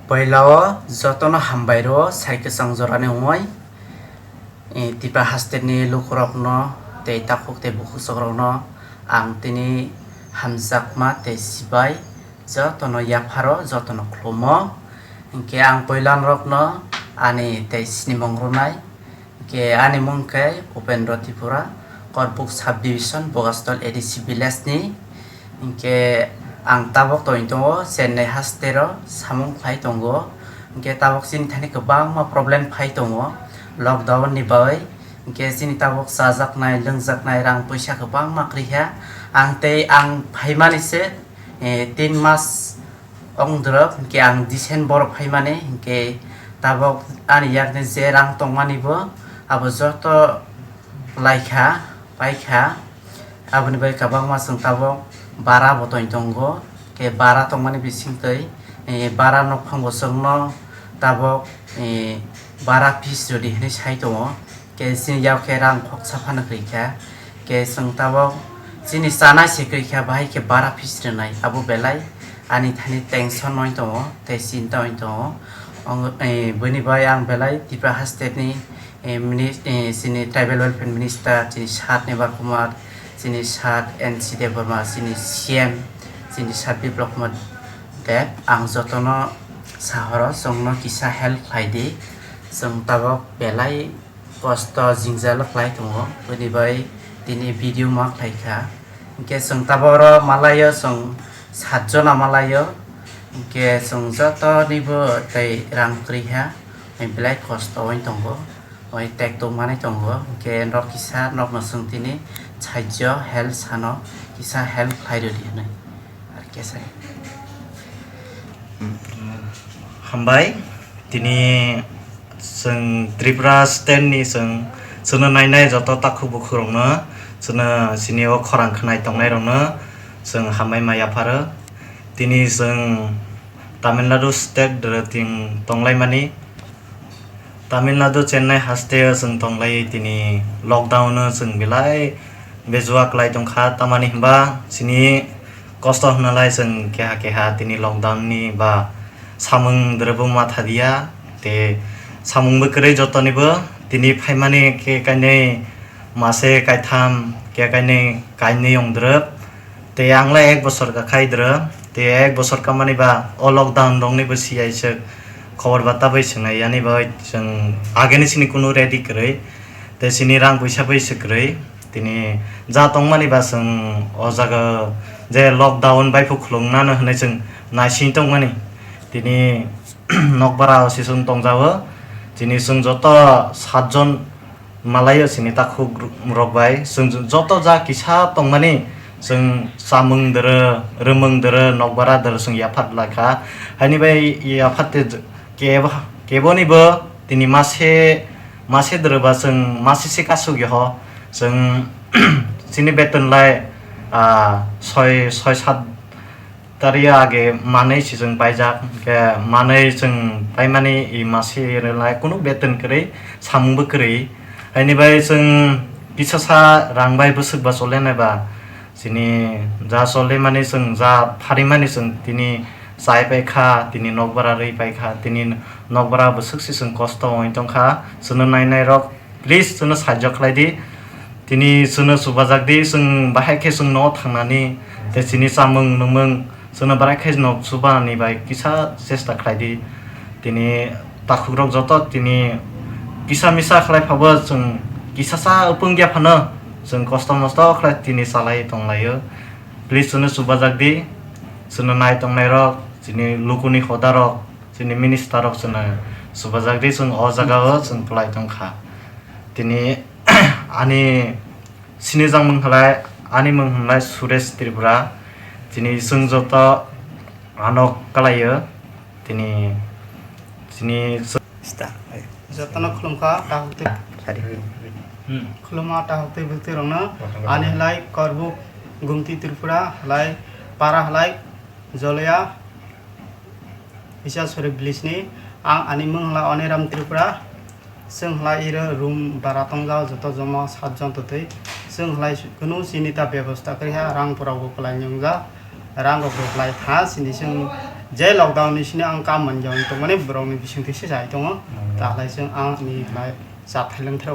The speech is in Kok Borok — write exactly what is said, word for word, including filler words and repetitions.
Poila o jotono hambai rwo sai kwchang jorani wngwi, eh, Tipra haste ni lukurokno tei takhuk tei bukhuksokrakno ang tini hamjakma tei sibai jotono yapharo jotono khlumo. Hinkhe ang poila norokno ani tei sinimung rwnai. Hinkhe ani mung khe Upendra Tripura, Korbuk sub division, Bogastol A D C village ni. Hinkhe ang tabok tongwi tongo Chennai hasteo samung khlai tongo. Hinkhe tabok chini thani kwbangma problem phai tongo lockdown ni bagwi. Hinkhe chini tabok chajaknai, lwngjaknai, rang puisa kwbangma kwrwi kha. Ang tei ang phaimani se, eh, tin mas ong dorop, hinkhe ang December phaimani, hinkhe tabok ani yakni je rang tongmani bo, abo joto laikha, paikha. Aboni bai kwbangma chwng tabok bara bo tongwi tongo, khe bara tongmani bisingtwi, eh, bara nokphango chwngno tabok, eh, bara fees rwdi hinwi sai tongo. Khe chini yak khe rang khoksa phano kwrwi kha. Khe chwng tabok chini chanai se kwrwi kha, bahai khe bara fees rwnai. Abo belai ani thani tension wng tongo, tei chinta wng tongo. Ong, eh, bini bai ang belai Tripura haste ni, eh, minis-, eh, chini tribal welfare minister, chini sir Nibar Kumar, chini sir N C Debbarma, chini C M, chini sir Biplab Kumar Deb, ang jotono sahoro chwngno kisa help khlai di. Chwng tabok belai kosto jwngjal khlai tongo, bini bai tini video ma khlai kha. Hinkhe chwng tabok oro malaio chwng sat jona malaio, hinkhe chwng jotonibo tei rang kwrwi kha, belai kosto wng tongo, oi tek tok manwi tongo, hinkhe norok kisa nokno chwng tini sahajyo help sano kisa help khlai rwdi hinwi. Ar kesa. Hambai, tini chwng Tripura state ni chwng, chwngno nainai joto takhuk bukhukrokno, chwngno chini o khorang khnai tongnairokno chwng hambai ma yapharo. Tini chwng Tamil Nadu state dwrwting tonglaimani, Tamil Nadu Chennai hasteo chwng tonglai tini lockdown no chwng belai bejua kwlai tongkha, tamani hwnba chini kosto hwnalai chwng keha keha tini lockdown ni ba samung dwrwbo matha diya, te samung bo kwrwi jotonibo tini phaimani khe kainwi mase kaitham khe kainwi kainwi ongdrwp. Tei ang le ek bosor ka khai dwrwng, tei ek bosor kamani ba o lockdown rokni bo siyaiswk khobor bata bai swngnai, yani bai chwng ageni sini kunu ready kwrwi, tei sini rang puisa bai se kwrwi. Tini ja tongmani ba chwng o jaga je lockdown bai phu khulungnano hwnwi chwng naising tongmani. Tini nokbara o sisung tongjago, chini chwng joto satjon malaio chini takhuk rok bai. Chwng joto ja kisa tongmani, chwng chamung dwrw, rwmung dwrw, nokbara dwrw chwng yaphat lai kha. Haini bai yaphat te kebo, keboni bo tini mase, mase dwrw ba chwng mase se kasugya ho. Chwng chini beton lai, ah, soi, soi sat Tari age manwi si chwng paijak, hwnkhe manwi chwng paimani i masi rwnai kunu beton kwrwi, samungbo kwrwi. Haini bai chwng kisasa rang bai bwswk ba chole nai ba, chini ja chole mani chwng ja phari mani chwng tini chai pai kha, tini nokbara rwi pai kha, tini nokbara bwswk si chwng kosto wngwi tong kha, chwngno nai nai rok. Please, chwngno sahajyo khlai di. Tini chwngno chubajak di, chwng bahai khe chwng nogo thangnani, tei chini chamung nungmung chwngno bahai khe no chubani bai kisa chesta khlai di. Tini takhukrok joto tini kisa misa khlai phabo chwng kisasa wpwng ya phano chwng kosto mosto khlai tini chalai tonglaio. Please, chwngno chubajak di, chwngno nai tongnairok, chini lukuni hodarok, chini minister rok chwngno chubajak di, chwng o jagao chwng kwlai tong kha. Tini ani sinijak mung khlai, ani mung hwnlai Suresh Tripura. Tini chwng joto ano kwlaio. Tini, tini Jotono khulumkha, takhuk twi. Sari. Khulumma takhuk twi bwtwi rokno. Ani hlai Korbuk Gumti Tripura, hlai para hlai Joloya, Isasori village ni. Ang ani mung hlai Oniram Tripura. Chwng hlai iro room bara tongjak joto jomo sat jon twtwi. Chwng hlai kunu chini ta bebosta kwrwi ha, rang pura bo kwlai ni wngjak. Rang rok bo kwlai tha, chini chwng Je lockdown ni sini ang kam manjak tongmani borok ni bising twi se sai tongo. Tahlai chwng ang ni hai sa phaileng thero